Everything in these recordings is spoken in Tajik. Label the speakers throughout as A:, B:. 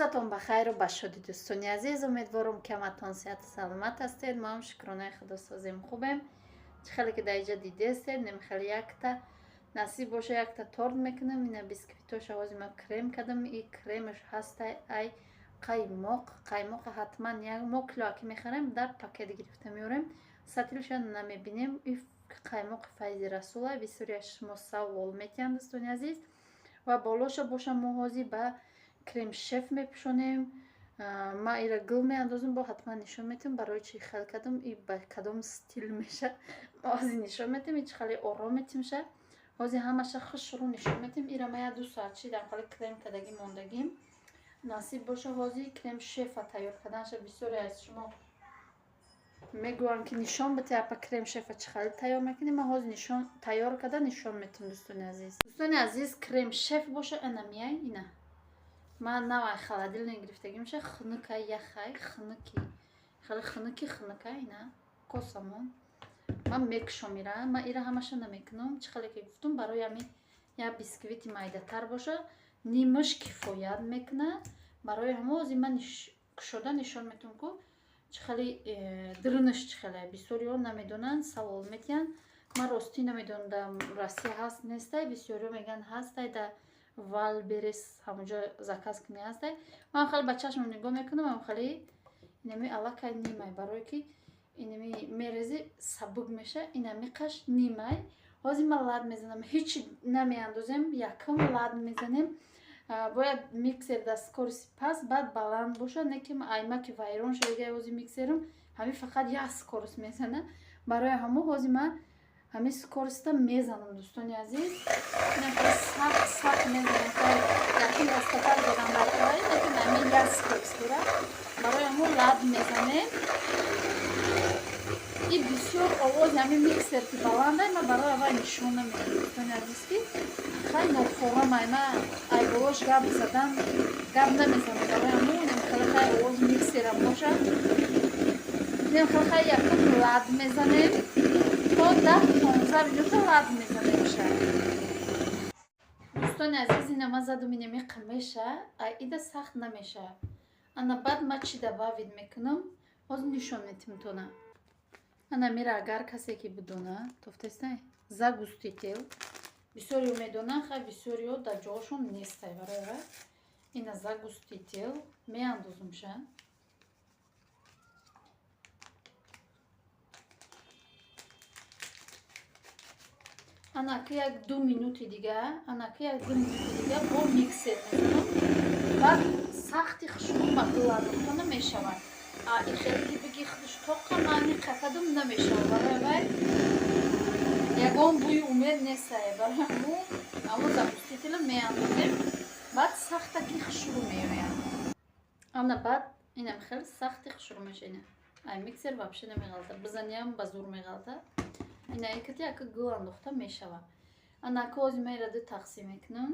A: Рӯзатон ба хайру ба шодӣ, дӯстони азиз. Умедворам, ки ҳаматон сиҳату саломат ҳастед. Мо ҳам, шукронаи Худо, созем, хубем. Чӣ хеле ки дар инҷа дидестед, немхеле якта насиб боша, якта торт мекунам. Ина бисквитоша ҳози ма крем кардам. И кремаш ҳастай ай қаймоқ. Қаймоқа ҳатман як мо килоаки мехарем, дар пакет гирифта меорем, сатилша намебинем. И қаймоқи Файзи Расула, бисёриаш шумо савол метиҳанд, дӯстони азиз. Ва болоша боша мо ҳозир ба крем шеф мепӯшонем. Ма ира гул меандозам, бо ҳатман нишон метиҳам, барои чӣ хел кардам и ба кадом стил меша. Ма ҳозир нишон метиҳам, и чӣ хеле ором метимша. Ҳозир ҳамаша хушрӯ нишон метиҳам. Ира ма як 2 соат шидам, хеле крем кардагӣ мондагим. Насиб боша, ҳозир крем шефа тайёр карданша. Бисёре аз шумо мегӯям, ки нишон бите, апа, крем шефа чӣ хеле тайёр мекунем. Ман ҳозир нишон тайёр карда нишон метиҳам, дӯстони азиз. Дӯстони азиз, крем шеф боша ана мияй. Ина ман навай холодильник гирифтагӣ меша, хунукай, яхай, хунуки, хеле хунуки, хунукай. Ина косамон ман мекушом ира. Ман ира ҳамаша намекунам. Чӣ хеле ки гуфтум, барои ҳамин як бисквити майдатар боша, нимаш кифоят мекунад. Барои ҳамо ҳозир ман кушода нишон метиҳам, ку чӣ хеле дурунаш чӣ хеле. Бисёриҳо намедонанд, савол метиҳанд. Ман ростӣ намедонам, дар Россия ҳаст, нестай. Бисёриҳо мегӯянд, ҳастай, дар Вайлдберриз ҳамонҷо заказ кунӣ, ҳастай. Ман хеле ба чашмам нигоҳ мекунам, ам хеле инами аллакай нимай, барое ки инами мерези, сабук меша. Инами қаш нимай. Ҳозир ман лад мезанам, ҳеҷ намеандозем, якум лад мезанем. Бояд миксер дар скорости паст, баъд баланд бошад, не ки аймаки вайрон шудага. Ҳозир миксерам ҳамин фақат як скорость мезана. Барои ҳамо ҳозир ман ҳамин скоростта мезанам, дӯстони азиз. Сахт сахт мезанам, якум растатар додам дар кораи, лекин ҳамин як скорость дорад. Барои ҳамо лад мезанем. И бисёр овози ҳамин миксер ки баландай, ман барои аввал нишон намедиҳам, дӯстони азиз, ки хай нофорамай. Ман ай болош гап задан, гап намезанам. Барои ҳамо хеле хай овози миксерам бошад. Хеле хай якум лад мезанем, то 10-15 минута лад мезанем ша. Дӯстони азиз, ина ман задум, инами қамеша, ида сахт намеша. Ана баъд ман чӣ добавить мекунам, ҳозир нишон метиҳам тона. Ана мира, агар касе ки бидона, тофтестай загуститель, бисёриё медонанд, хай бисёриё дар ҷоошон нестай. Барои ва ина загуститель меандозумша. Анаки як 2 минути дига, анаки як 2 минути дига бо миксер мезанам, баъд сахти хушрӯ ба гул андохта мешавад. А и хеле ки биги худш тоқа маъни қакадум намешавад. Барои вай ягон бӯи умед нестае. Барои ҳамо ҳамо загустителя меандозем, баъд сахтаки хушрӯ меояд. Ана баъд инам хеле сахти хушрӯ меша. Ина ай миксер вообще намеғалта, бизаниам ба зур меғалта. Ина икати яка гул андохта мешавад. Анака ҳозир ман ира ду тақсим мекунам,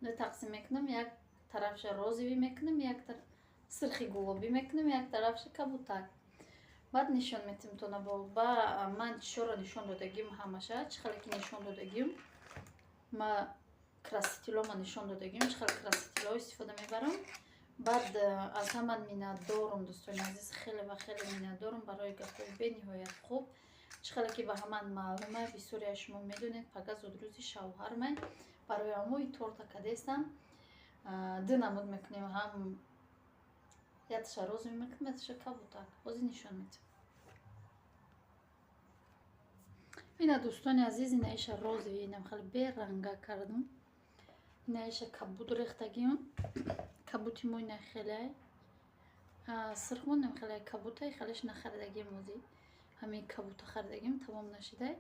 A: ду тақсим мекунам. Як тарафша розовый мекунам, як сирхи гулобӣ мекунам, як тарафша кабутак. Баъд нишон метиҳам тона. Ба ман чиёро нишон додагим ҳамаша, чӣ хеле ки нишон додагим, ма красителома нишон додагим, чӣ хеле краситело истифода мебарам. Баъд аз ҳама миннатдорум, дӯстони азиз, хеле ва хеле миннатдорум барои гапҳои бениҳоят хуб. Чӣ хеле ки ба ҳаман маълума, бисёре аз шумо медонед, пага зудрӯзи шавҳармай. Барои ҳамои торта кадестам. Ду намуд мекунем, ҳам яташа розовый мекунем, яташа кабутак. Ҳозир нишон медиҳам. Ина, дӯстони азиз, ина иша розовый, инам хеле беранга кардам. Ина иша кабуд рехтагим. Кабути мо ина хеле сирхмон, хеле кабутай, хелеш нахаридагим. Ҳозир ҳамин кабута харидагим, тамом нашидай.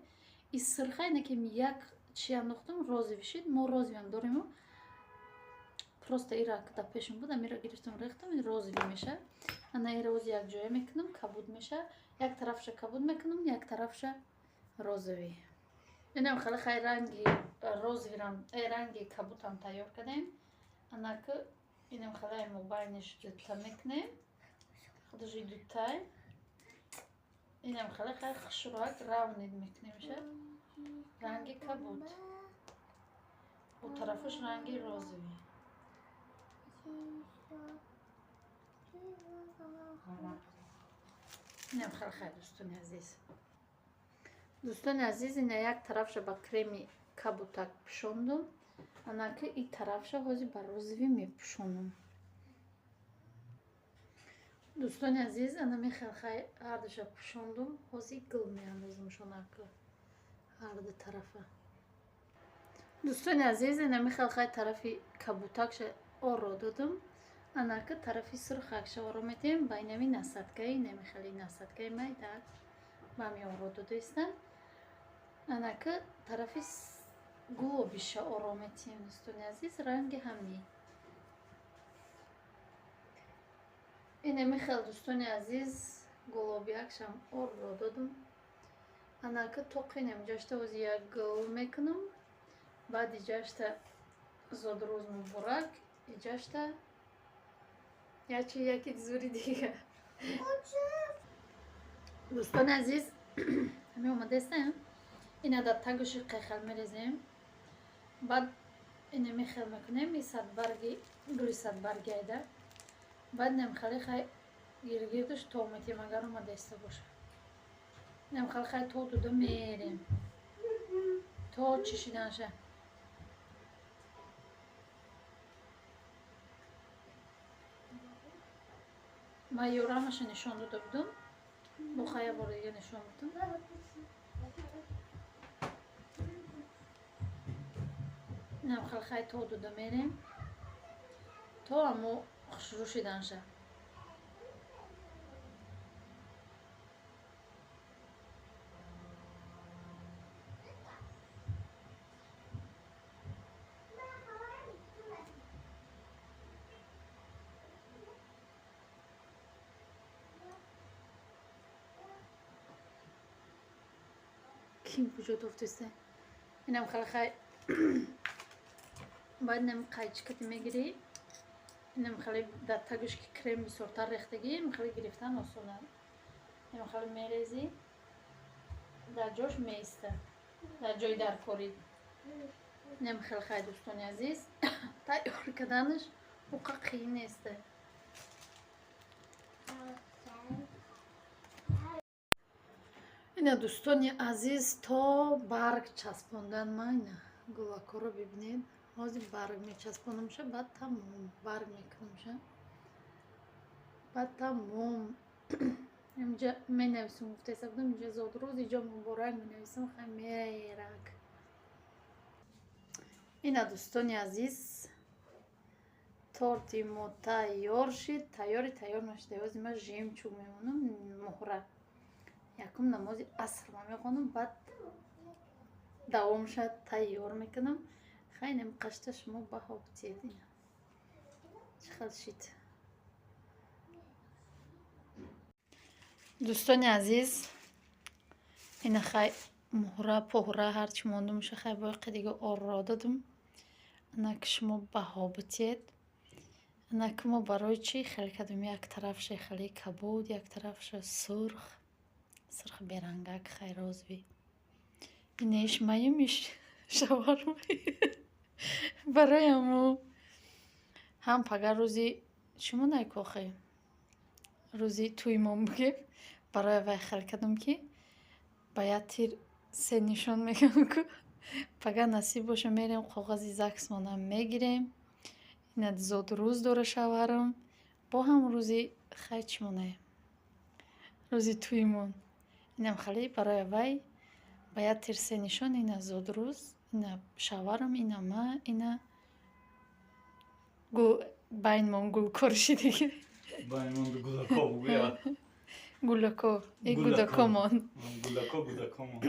A: И сирха ина ки як чи андохтам, розовый шид. Мо розовыйам дорему, просто ира дар пешам буд, амира гирифтам, рехтам, розовый меша. Ана ира ози якҷоя мекунам, кабуд меша. Як тарафша кабуд мекунам, як тарафша розовый. Инам хеле хай ранги розовыйрам, ранги кабутам тайёр кардем. Анаки инам хеле мобайниш дута мекунем, худаши дутай. Инам хеле хай хушрӯак равнид мекунемша. Ранги кабуд, бо тарафаш ранги розовый. Инам хеле хай, дӯстони азиз. Дӯстони азиз, ина як тарафша ба креми кабутак пӯшондум, анаки и тарафша ҳозир ба розовый мепӯшонам. Дӯстони азиз, ана мехел хай ҳардуша пӯшондум, ҳозир гул меандозамшон ака ҳарду тарафа. Дӯстони азиз, ина мехел хай тарафи кабутакша оро додум, анака тарафи сурхакша оро метиҳем ба инами насадкаи, инами хели насадкаи майда ба ҳами оро додаистам. Анака тарафи гулобиша оро метиҳем, дӯстони азиз, ранги ҳами. Инами хел, дӯстони азиз, гулобиякшам оро додум. Анака тоқи инамиҷашта ози як гул мекунам, баъд иҷашта зодрӯз муборак, иҷашта ячи яки зури дига. Дӯстони азиз, ҳами омадаистем, ина дар тагуши қайхал мерезем, баъд ина мехел мекунем, и садбарги, гули садбарги айда, баъд инам хеле хай гиргирдуш то метиҳем, агар омадаиста боша. Инам хеле хай то дуда мерем то чишиданша. Ман ёрамаша нишон дода будум, бо хай як бори дига нишон будам. Инам хеле хай то дуда мерем то амо хушрӯ шиданша. Ким куҷо тофтиста? Инам хеле хай баъд инам қайчикати мегирӣ, инам хеле дар тагуш ки крем бисёртар рехтагӣ, инам хеле гирифтан осона. Инам хеле мерезӣ, дар ҷош меиста, дар ҷои даркорӣ. Инам хеле хай, дӯстони азиз, тайёр карданаш уқа қиин неста. Ина, дӯстони азиз, то барг часпондан ма ина гулакҳоро бибинед. Ҳозир барг мечаспонамша, баъд тамом барг мекунамша, баъд тамом. Инҷа менависам, гуфтаиста будам, инҷа зодрӯз, иҷо муборак менависам, хай мерак. Ина, дӯстони азиз, торти мо тайёр шид, тайёри тайёр нашуда. Ҳозир ман жемчуг мемонам, муҳра. Якум намози аср ма мехонам, баъд давомша тайёр мекунам. Хай инам қашта шумо баҳо битиед, ина чӣ хел шид. Дӯстони азиз, ина хай муҳра пуҳра ҳарчи мондумша хай боқи дига орро додум. Ана ки шумо баҳо битиед. Ана ки мо барои чӣ хеле кардем, як тарафша хеле кабуд, як тарафша сурх, сурх берангак, хай розовый. Инеш маем, иш шавармай. Барои ҳамо ҳам пага рӯзи чӣ монай кохе, рӯзи тӯймон бугем, барои вай хел кардам ки ба як тир се нишон мегӯям ку пага насиб боша мерем коғази ЗАГСмонам мегирем. Ина зодрӯз дора шавҳарам, бо ҳам рӯзи хай чӣ монай, рӯзи тӯймон. Инам хеле барои вай ба як тир се нишон, ина зодрӯз, ина шавҳарам, ина ма, ина байнмон гулкор шидиги.
B: Байнмон гудако бугӯя.
A: Гулако, и гудакомон.
B: Гудако, гудакомон.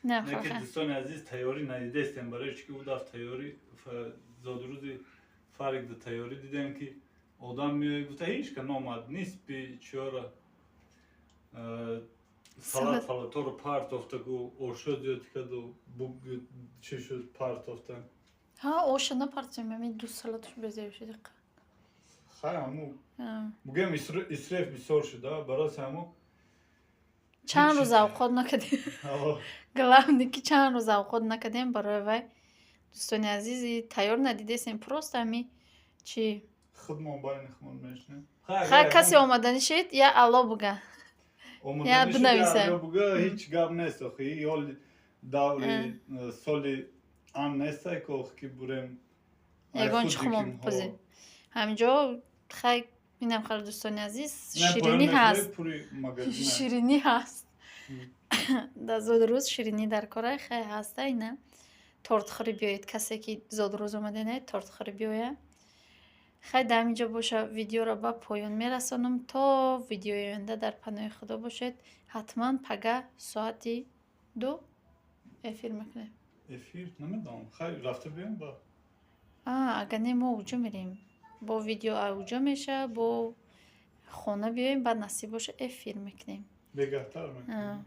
A: Не,
B: Не ки, дӯстони азиз, тайёрӣ надидестем, барои чӣ ки ӯ дафт тайёрӣ зодрӯзи Фарик да тайёрӣ дидем ки одам меояд, гуфта ҳеҷ ка номад, нисби чиёра салат фалаторо партофта ку ошо зиёд карду чӣ шуд, партофта.
A: Ҳа, оша напартоем, ами ду салатуш безеб шуд.
B: Хай ҳаму бугем, исреф бисёр шуда, барои ҳаму.
A: Чанд рӯз авқот накардем, главное ки чанд рӯз авқот накардем. Барои вай, дӯстони азиз, тайёр надидесем, просто ами чи.
B: Худмон байни худмон мешинем.
A: Хай, касе омаданӣ шид, я алло буга. Я бинависа.
B: Буга, ҳеҷ гап нест охи. Ҳоли даври соли ан нестай ки охи ки бурем.
A: Ягон чӣ хумон бипазем. Ҳаминҷо хай, инам хеле, дӯстони азиз, ширинӣ ҳаст. Ширинӣ ҳаст. Дар зодрӯз ширинӣ дар кора, хай ҳаста ина. Тортхӯрӣ биёед, касе ки зодрӯз омаданае, тортхӯрӣ биёя. Хай, дар ҳамин ҷо боша, видеоро ба поён мерасонам. То видеои оянда дар паноҳи Худо бошед. Ҳатман пага соати 2 эфир мекунем.
B: Эфир намедонам. Хай, рафта биём ба.
A: Агар не, мо уҷо мерем. Бо видео уҷо меша, бо хона биёем, баъд насиб боша, эфир мекунем.
B: Бегаҳтар мекунем.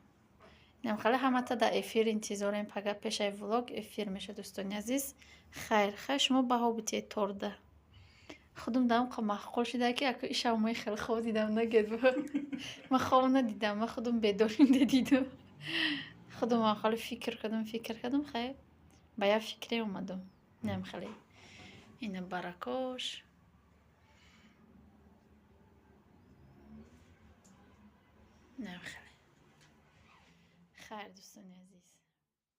A: Инам хеле, ҳамата дар эфир интизорем. Пага пешаи влог эфир меша, дӯстони азиз. Хайр, хайр, шумо баҳо битиед торда. Худум даам маъқул шуда ки аку ишавмои хеле хоб дидам, нагед. Ман хоб надидам, ман худум бедоринда дидам. Худум хеле фикр кардам, фикр кардам, хайр, ба як фикре омадам. Инам хеле. Ина баракош. Инам хеле. Хайр, дӯстони азиз.